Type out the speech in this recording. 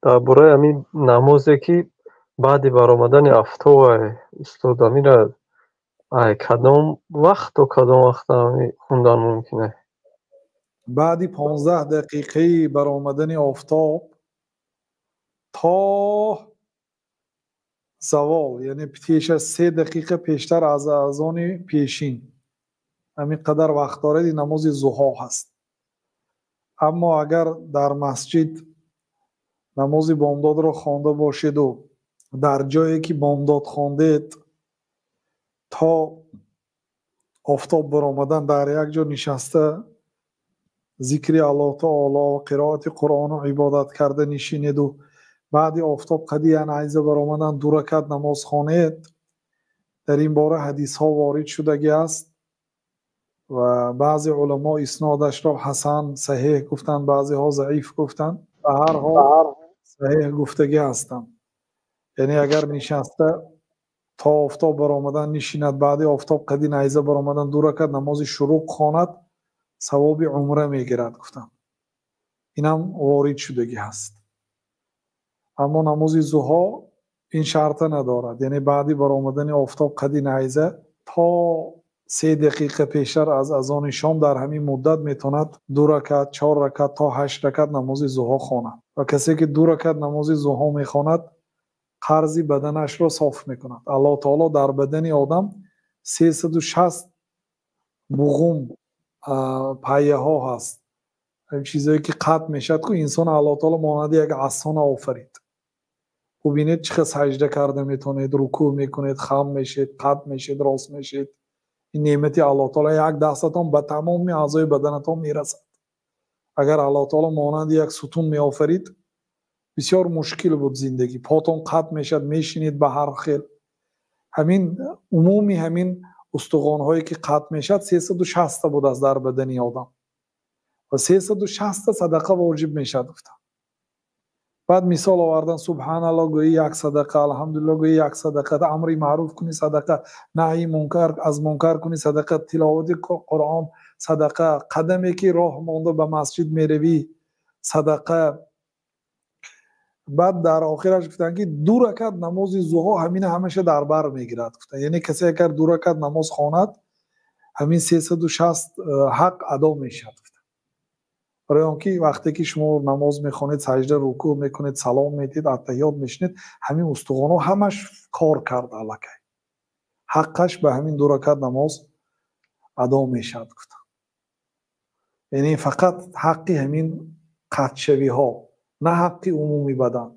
Дар бораи ҳамин намозе, ки баъди баромадани офтоб, устод, амира ай кадом вақт то кадом вақт хондан мумкин аст? Баъди 15 дақиқаи баромадани офтоб то завол, яъне пеш аз 3 дақиқа пештар аз азони пешин, ҳамин қадар вақт дорад, ин намози зуҳо ҳаст. Аммо агар дар масҷид намози бомдодро хонда бошеду дар ҷое ки бомдод хондед то офтоб баромадан дар як ҷо нишаста, зикри Аллоҳ таоло, қироати Қуръону ибодат карда нишинеду баъди офтоб қади як найза баромадан 2 ракат намоз хонед, дар ин бора ҳадисҳо ворид шудагӣ аст ва баъзе уламо иснодашро ҳасан, саҳеҳ гуфтанд, баъзеҳо заиф гуфтанд, ба ҳар ҳол саҳеҳ гуфтагӣ ҳастанд. Яъне агар нишаста то офтоб баромадан нишинад, баъди офтоб қади найза баромадан 2 ракат намози шуруқ хонад, савоби умра мегирад гуфтанд. Инам ворид шудагӣ ҳаст. Аммо намози зуҳо ин шарта надорад. Яъне баъди баромадани офтоб қади найза то 3 дақиқа пештар аз азони шом дар ҳамин муддат метавонад 2 ракат, 4 ракат то 8 ракат намози зуҳо хонад. Ва касе ки 2 ракат намози зуҳо мехонад, қарзи баданашро соф мекунад. Аллоҳ таоло дар бадани одам 360 буғум пайяҳо ҳаст. Чизое ки қатъ мешавад, ку инсон Аллоҳ таоло монанди як асона офарид. Бубинед, чӣ хел саҷда карда метавонед, рукӯъ мекунед, хам мешед, қатъ мешед, рост мешед. Ин неъмати Аллоҳ таоло як дастатон ба тамоми аъзои баданатон мерасад. Агар Аллоҳ таоло монанди як сутун меофарид, бисёр мушкил буд зиндагӣ. Потон қатъ мешад, мешинед ба ҳар хел. Ҳамин умуми ҳамин устухонҳое ки қатъ мешад, 360 та будааст дар бадани одам. Ва 360 та садақа воҷиб мешад гуфтам. Баъд мисол овардан: субҳаналлоҳ гӯӣ як садақа, алҳамдулиллоҳ гӯӣ як садақа, амри маъруф кунӣ садақа, наҳйи мункар аз мункар кунӣ садақа, тиловати Қуръон садақа, қадаме ки роҳ монда ба масҷид меравӣ садақа. Баъд дар охираш гуфтанд, ки 2 ракат намози зуҳо ҳамина ҳамаша дар бар мегирад гуфтанд. Яъне касе агар 2 ракат намоз хонад, ҳамин 360 ҳақ адо мешавад гуфтанд. Барои он ки вақте ки шумо намоз мехонед, саҷда, рукӯъ мекунед, салом медиҳед, аттаҳиёт мешинед, ҳамин устухонҳо ҳамаш кор кард аллакай. Ҳаққаш ба ҳамин 2 ракат намоз адо мешавад гуфтанд. Яъне фақат ҳаққи ҳамин қатъшавиҳо, на ҳаққи умуми бадан.